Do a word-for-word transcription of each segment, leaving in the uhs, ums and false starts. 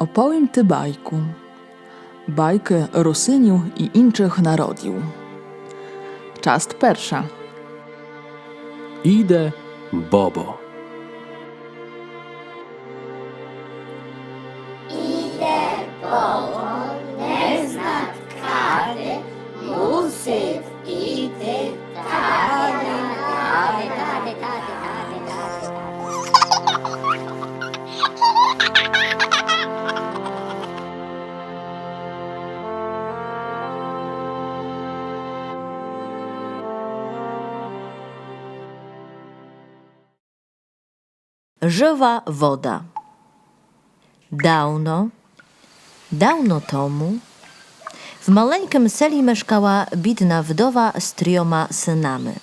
Оповім ти байку. Байкы Русинів і іншых народів. Част перша. Іде бобо. Іде бобо, не знат кады, мусит іти тады, тады, тады, тады, тады, тады. Жыва вода. Даўно, даўно тому в маленькым селі мешкала бідна вдова з трьома сынами.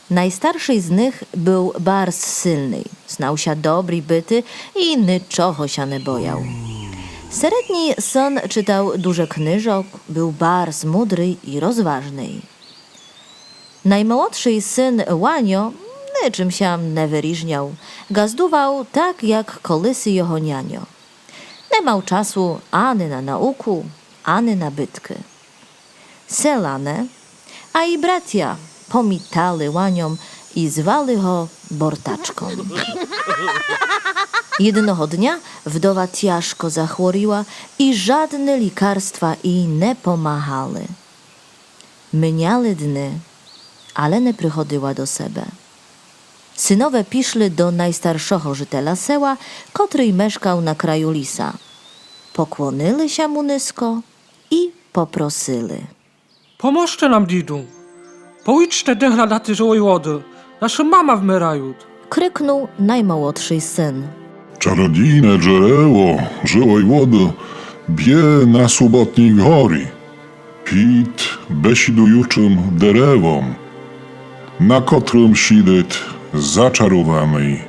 Найстарший з них быв барз сильный, знав ся добрі быти і ничого ся не бояв. Середній сын читав дуже книжок, быв барз мудрый і розважный. Наймолодший сын Ваньо ничым ся не выріжняв, ґаздував так, як колиси його няньо. Не мав часу ани на науку, ани на быткы. Селяне, а і братя помітали Ваньом і звали го Бортачком. Єдного дня вдова тяжко захворіла і жадны лікарства ій не помагали. Миняли дни, але не приходила до себе. Сынове пішли до найстаршого жытеля села, котрый мешкав на краю ліса. Поклонили ся му низко і попросили: Поможте нам, діду! Поїдьте де глядати жывой воды! Нашы мама вмирают! Крикнув наймолодший сын. Чародійне джерело жывой воды бє на Суботній горі, під бесідуючым деревом, на котрым сідит зачарованый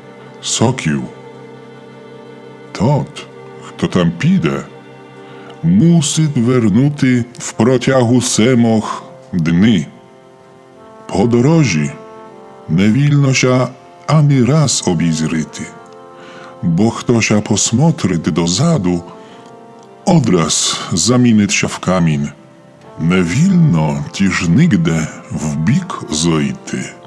сокіл. Тот, хто там піде, мусит вернути в протягу семох дни. По дорозі не вільно ся ани раз обізрити, бо хто ся посмотрит дозаду, одраз замінит ся в камін. Не вільно тіж нигде вбік зыйти.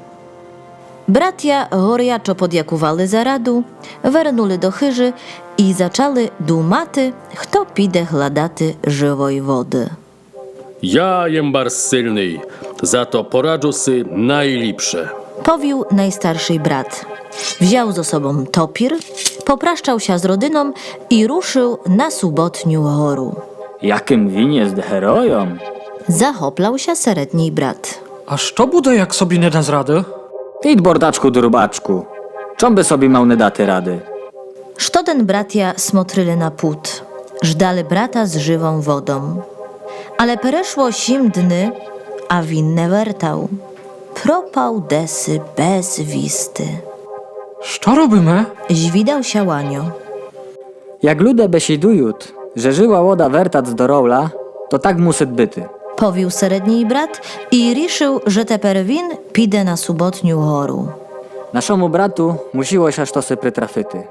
Братя горячо подякували за раду, вернули до хыжы і зачали думати, хто піде глядати жывой воды. Я єм барз сильный, зато пораджу си найліпше, повів найстарший брат. Взяв зо собом топір, попращав ся з родином і рушив на Суботню гору. Якым він єст геройом! Захопляв ся середній брат. А што буде, як собі не даст рады? Під, Бортачку дурбачку, чом бы собі мав не дати рады? Штоден братя смотрили на пут, ждали брата з жывом водом. Але перешло сім дни, а він не вертав. Пропав деси без вісти. Што робиме? Звідав ся Ваньо. Як люде бесідуют, же жыва вода вертат здоровля, то так мусит быти, повів середній брат і рішив, же тепер він піде на Суботню гору. Нашому брату мусіло ся штоси притрафити,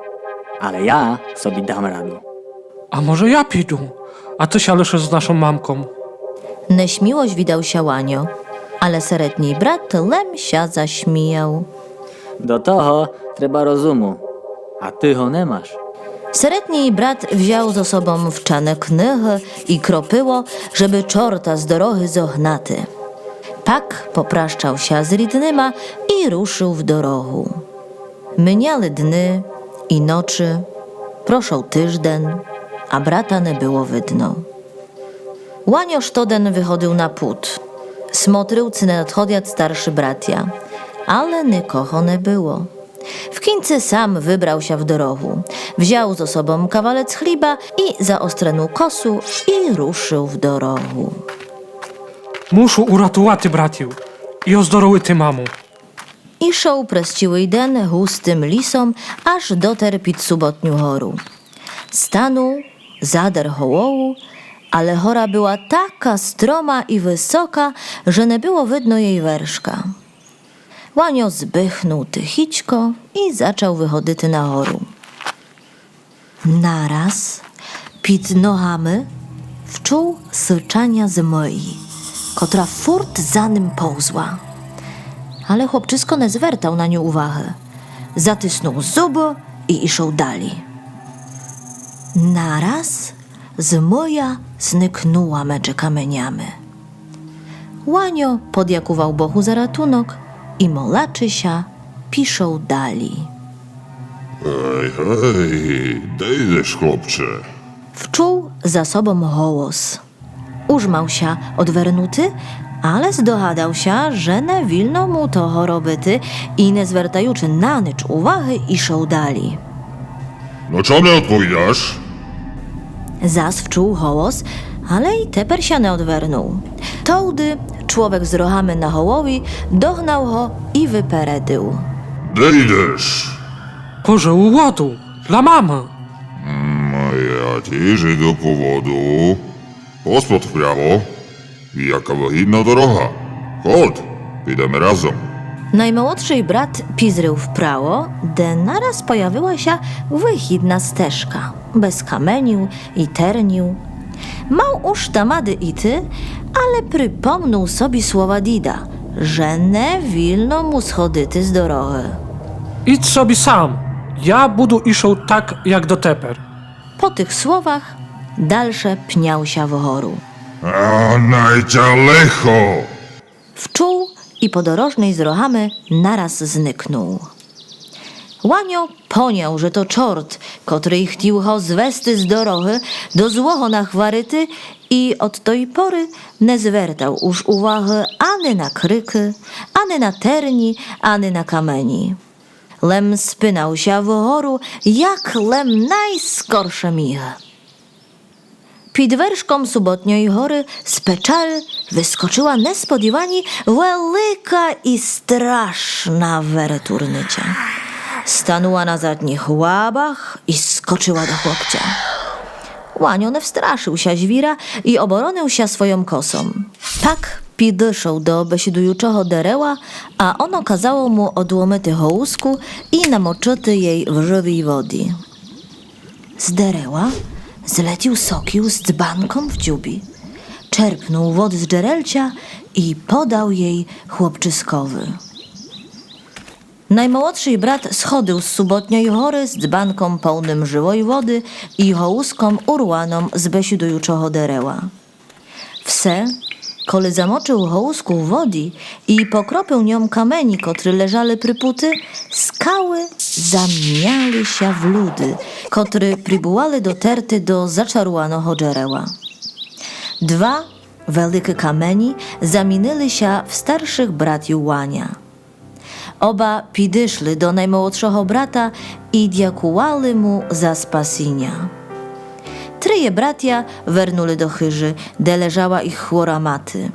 але я собі дам раду. А може я піду, а ты ся лишыш з нашом мамком? Несміло звідав ся Ваньо, але середній брат лем ся засміяв. До того треба розуму, а ты го не маш. Середній брат взяв зо собом вчены книгы і кропило, жебы чорта з дорогы зогнати. Пак попращав ся з рідныма і рушив в дорогу. Миняли дни і ночы, прошов тыжден, а брата не было видно. Ваньо штоден выходив на пут. Смотрив, ци не надходят старшы братя. Але никого не было. В кінци сам выбрав ся в дорогу. Взяв зо собом кавалец хліба і заострену косу і рушив в дорогу. Мушу уратувати братів і оздоровити маму. Ішов през цілый ден густым лісом, аж дотер під Суботню гору. Станув, задер голову, але гора была така строма і высока, же не было видно єй вершка. Ваньо збыхнув тихічко і зачав выходити на гору. Нараз Під ногами вчув сычаня змыі, котра фурт за ним повзла. Але хлопчыско не звертав на ню увагы. Затиснув зубы і ішов далі. Нараз змыя зникнула медже каменями. Ланьо подякував Богу за ратунок і, молачи ся, пішов далі. Гей, гей, де йдеш, хлопче? Вчув за собом голос. Уж мав ся одвернути, але здогадав ся, же не вільно му того робити, і, не звертаючи на нич увагы, ішов далі. Но чом не одповідаш? Зас вчув голос, але й тепер ся не одвернув. Товды чловек з рогами на голові догнав го і выпередив. Де йдеш? По живу воду, для мамы. М, я тіж іду по воду. Поспод впрямо. Яка выгідна дорога. Ход, підеме разом. Наймолодшый брат пізрив вправо, де нараз появила ся выхідна стежка, без каменів і тернів. Мав уж тамады іти, але припомнув собі слова діда, же не вільно му сходити з дорогы. Ідь собі сам, я буду ішов так, як дотепер. По тых словах дальше пняв ся вгору. А най тя лихо! Вчув і подорожный з рогами нараз зникнув. Ланьо поняв, же то чорт, котрый хтів го звести з дорогы, до злого нахварити, і од той поры не звертав уж увагы ани на крикы, ани на терні, ани на камені. Лем спинав ся вгору, як лем найскорше міг. Під вершком Суботньой горы з печары выскочыла несподівані велика і страшна веретурниця. Станула на задніх лабах і скочыла до хлопця. Ланьо не встрашыв ся звіра і оборонив ся свойом косом. Пак підышов до бесідуючого дерева, а оно казало му одломити голузку і намочыти єй в жывій воді. З дерева злетів сокіл з дзбанком в дзюбі, черпнув воды з джерельця і подав єй хлопчыскови. Наймолодшый брат сходив з Суботньой горы з дзбанком полным жывой воды і голузком урваном з бесідуючого дерева. Все, коли замочыв голузку в воді і покропив ньом камені, котры лежали при пути, скалы заміняли ся в люды, котры прібували дотерти до зачаруваного джерела. Два великы камені замінили ся в старшых братів Ланя. Оба підышли до наймолодшого брата і дякували му за спасіня. Триє братя вернули до хыжы, де лежала іх хвора мати.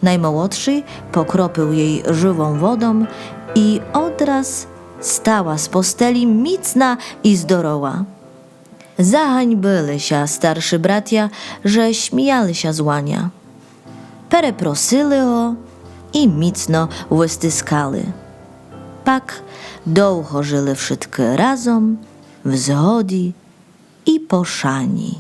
Наймолодшый покропив єй жывом водом і одраз стала з постелі міцна і здорова. Заганьбили ся старшы братя, же сміяли ся з Ланя. Перепросили го і міцно выстискали. Пак довго жыли вшыткы разом, в згоді і пошані.